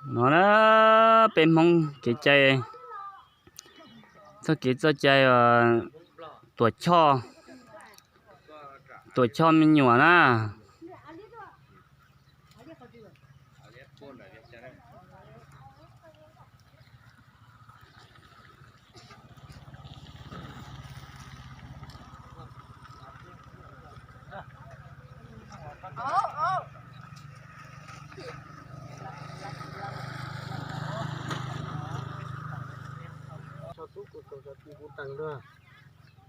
No na, peb Hmoob kev cai, txoj kev txoj cai tuam choj, tuam choj me nyuam na. Choj tub kuv teem, kuv teem,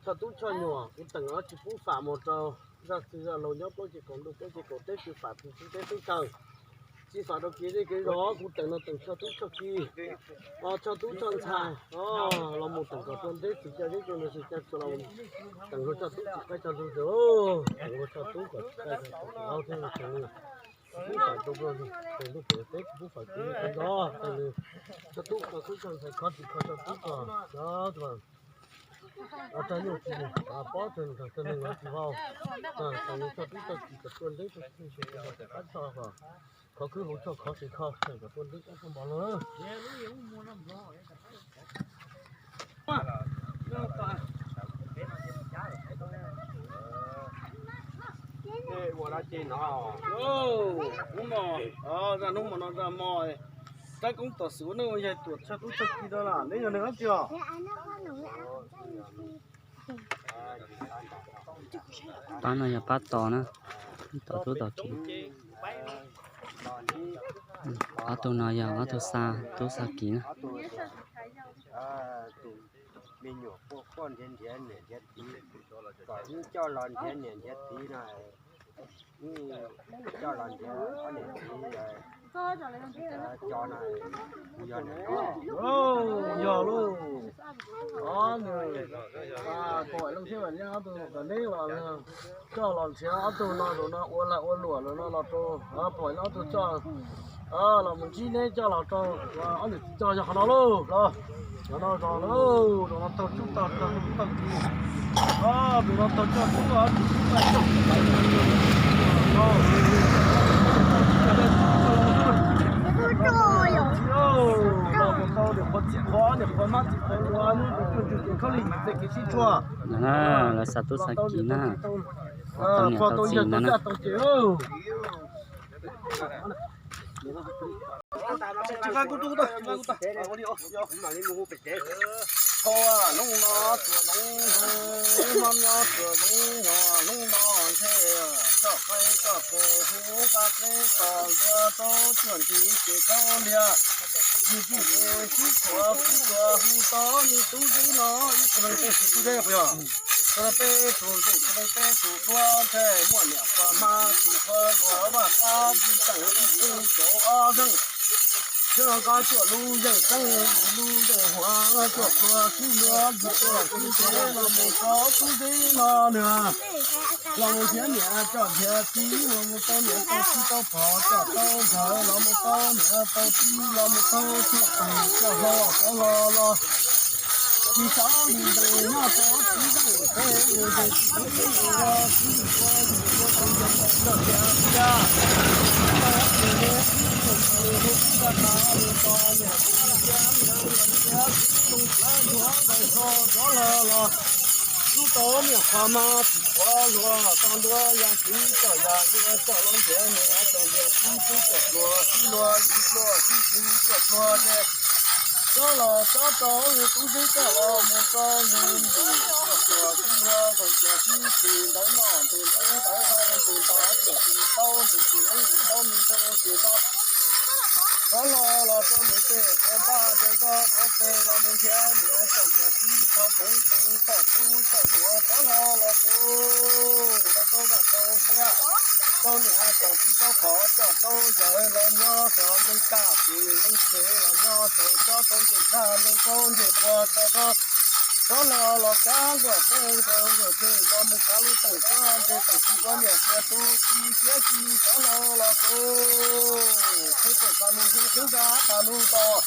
choj tub choj nyuam kuv teem, tsis pub fam mus rau zaj txwg zaj laus nyob plaub ces kaum ntuj plaub ces kaum teb, tsis fam tus txwv teb xeeb chaw, tsis fam rau kev zej kev zos, kuv teem no teem choj tub choj ki, choj tub choj ntxhais, los mus teem kom tua nteb tsis ca zeb tua nus tsis ca txuas los teem luag choj tub tsis qaij txog ntug zos, teem luag choj tub kom tsis qaij txog tus aub thiab txog nws, tsis pub fam rau luag teem ntuj teem teb, tsis pub fam kev zej kev zos, teem nws choj tub kom khwb choj ntxhais khov tsis kho choj tub kom cov rog nyuj tsis pob txog nws tsis vau, teem nws choj tub choj ki kom tua nteb tua tsis tsis tsis tsis qab txog kom khov khwb hauv choj khov tsis kho kom tua nteb qab txog npog lawm. Hnub no, zaj hnub no zaj mo, rab koob tom xwm ua neej ua yaig tuam choj tub choj ki no na, neb yog neeg dab tsi os? Pab no yog pab tos na, tos tub tos ki. Ob tug no yog ob tug xa tub xa ki na. Me nyuam quaj quaj nrhiav nrhiav niam nrhiav txiv, kom wb coj los nrhiav niam nrhiav txiv no, wb coj los nrhiav ob niam txiv cov no, yog niam no. Yog lauj, ob nws, Pom Looj thiab Vam Yeeb ob tug kom neb los coj los nrhiav ob tug no, zaum no ua lag ua luam los no los rau Pom ob tug coj los mus ntsib neb coj los rau ob niam txiv coj yog qhov no lauj. Los, zaum no zos lauj, zaum no taug tub taug tog taug ki, zaum no taug coj tub coj ki, los mus tau niam qhuav txiv qhuav niam qhuav mab txiv qhuav ua hnub tus cuaj ntsuj kev khaub lig ces kev sib tshuaj. Lawv xa tub xa ki na, pom tau niam tau txiv ntawd na. Tsis nqa kuv tus, tsis nqa kuv tus. Thaum hnub no tsuas zoov, hnub no tsuas zoov, hnub no ntshe txoj qaib txoj kawg hu nqa qeb tos ntxuav rau cuaj ntsis ces khaub liag. Ntsis ces sib tshuam sib tshuam hu tau me tub zeb no ib tug leej peb tug tub zeb puas yog? Tug leej peb tug ntxim, tug leej peb tug duab ntshe muaj niam qhuav hmab txiv qhuav hluas vaj qab ntsis teem ib tug cov ob zeej. Yog nqa cuaj lub yeej xeeb, ib lub yeej huam, cuaj pluag xib hluas, ntsis tuaj xib ntsev los mus rau tub zeb no nws los mus nrhiav niam coj nrhiav txiv, los mus tau niam tau txiv tau pog coj tau ntxhais, los mus tau niam tau txiv, los mus tau coj txiv coj hlo coj hlo los. Tsis xav li ntawd nyob rau txiv zeej peb, tsis xav li ntawd txiv zeej peb, tsis xav li ntawd coj nrhiav txiv, coj txiv, coj txiv, coj txiv, coj txiv, coj txiv, coj los los. Tub tau niam qhuav mab txiv qhuav hluas, tau ntuav yam txiv coj yam ntxhais coj los nrhiav niam coj nrhiav txiv, tub coj hluas txiv hluas, txiv hluas txiv txiv coj hluas ces txhob los txhob rau tub zeb coj los mus rau ntug ntug, coj hluas txiv hluas, coj hluas txiv txiv ntawd noj ntug ntawd haus ntug ntawd, coj txiv tau ntug txiv ntawd tsis tau ntug ntawd tsis tau. Txhob los los rau ntug tej qhov npaj ces txhob qhov tej los mus nrhiav niam coj nrhiav txiv, txhob poob poob coj tub coj hluas, txhob los los rau, los rau vaj rau tsev, rau niam rau txiv, rau pog coj rau yawm los nyob rau ntees kaj pus ntees tsev los nyob rau tsob rau ncej dag ntees rau ncej quas tau rau. Txhob los los kav nkuaj teb nkuaj nkuaj teb los mus kav lub teem txob ncej teem txiv ua niam txiv tub txiv siab txiv, txhob los los rau. Qheb teem tas lug hu qheb nrab tas lug tos.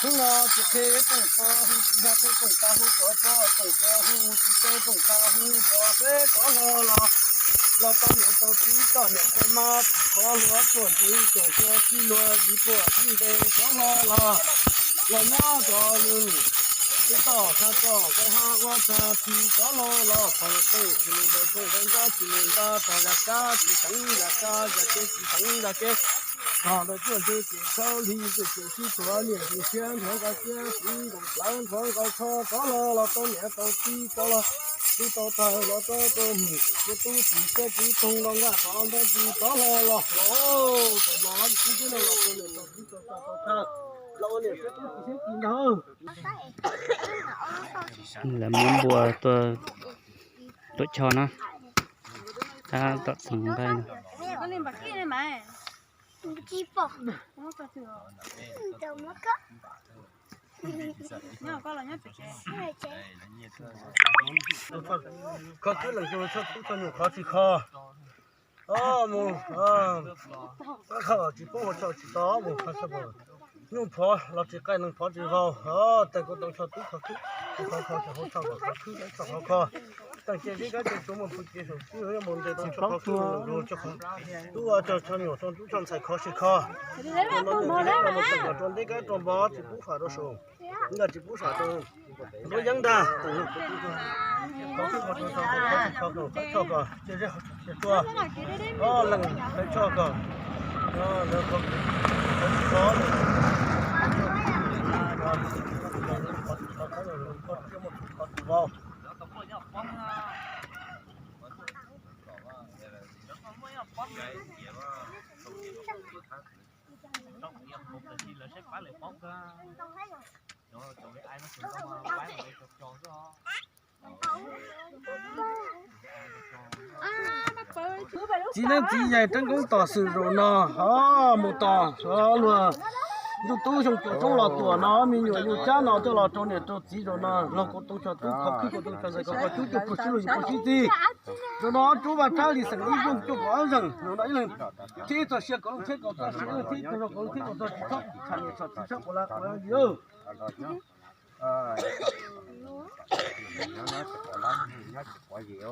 Hnub no tsis qheb teem txo hu tsis nrog qheb teem tas hu tsov tso, teem txo hu tsis qheb teem tas hu tsov, seb txhob los los. los tau niam tau txiv txoj niam txoj mab, tsis khov hluas tuaj ntxiv tuaj tua txij luag ib puag txij nte rov hlo los, los nyob rau lub teb toj sab toj nqaij hab ua tag tsis rov hlo los, qhov los pheej tsis lus npawg pheej nqaij nrab tsis lus nta, tog yas kab tsis teev yas kab, yas kev tsis teev yas kev, tog ntawd tuaj ntse ces tshawb hli tuaj ces sib txuas niam tus siab nrhuav nqa siab txiv nkoos plawv nrhuav nqa tsho rov hlo los tau niam tau txiv rov los tub tau tawg los rov rau mus ua tub txiv siab txiv toog los nkaj tov nta tsis rov hlo los hlo. Tam no tsis tub siab no los tau niam tau txiv tau tag tau thawj los ua niam siab tub txiv siab txiv ntag. Lawv muab npua tuaj tuam choj na, tab tom txeev nqaij. Kho twb lees tau tshaj tub tshaj nyuam qhov tsis kho. Mus, kho tsis poob hauv tshoj tsis tau mus kho tshaj pom. Nyuj phov los tsis qaij neeg phov tsis vau, tes kuv tau tshaj tub kho khwb, tsis kho kho tsis hauv tshoj kho khwb tshaj qhov kho. Teej ces zib kab ces tsuas mus pw ces saum xwb, yog mus ntes tau tshaj qhov khwb tshaj qhov. Tub ua tshaj nyuam tshaj tub tshaj ntxhais kho tsis kho. Mus no mus tseem kom rau nteb kab rau npov tsis pub fam rau saum, nkaj tsis pub fam rau nruab yeeb ntag. Kho khwb kho tshaj kho tsis kho, kho tshaj kho ces zeb hauv tshoj tsis tua. Ob leeg peb tshaj kho, lawv kho tsis kho, kho tsis kho, kho tsis vau. Txiv neeb txiv yaig Reeb Koob Tos Xwm zaum no ho mus tos luag ntuj tub xyoo cuam roob los tuam no, me nyuam yug cab no coj los rau niam rau txiv zaum no, laug kuv tau tshaj tub kho khwb kuv tau tshaj ntxhais kho kho cub cuaj puas sib lug yim puas sib txig. Zaum no ob rub vaj rab li xeem ib zoog cuaj kaum ob zeeg, zaum no ib leeg thiab txog sia kaum leej thiab kaum txog sia leej thiab kaum zaug kaum leej thiab kaum txog tsis tshaj niam tshaj txiv sab quav lab quav yig.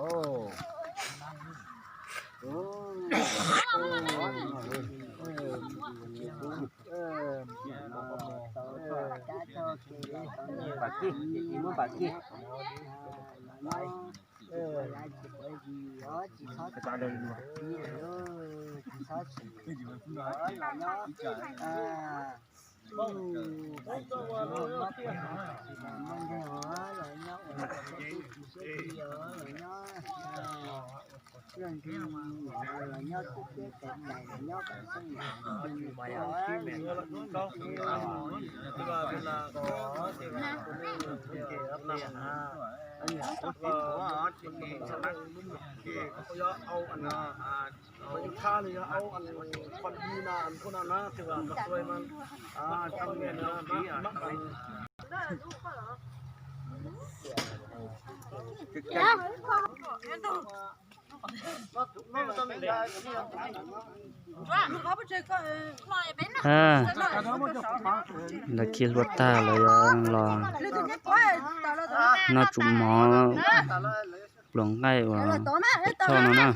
Lawv khi hlua tag lawv yuav los noj tsum mov pluas nqaij uas tuam choj no na.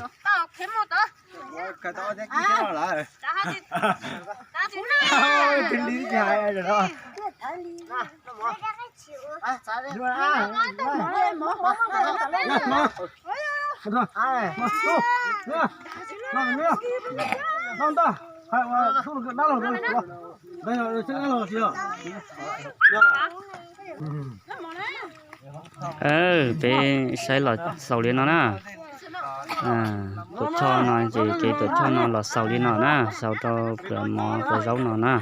Peb saib los xaus li no na. Tuam choj no ces kev tuam choj no los xaus li no na, xaus rau pluas mov pluas zaub no na.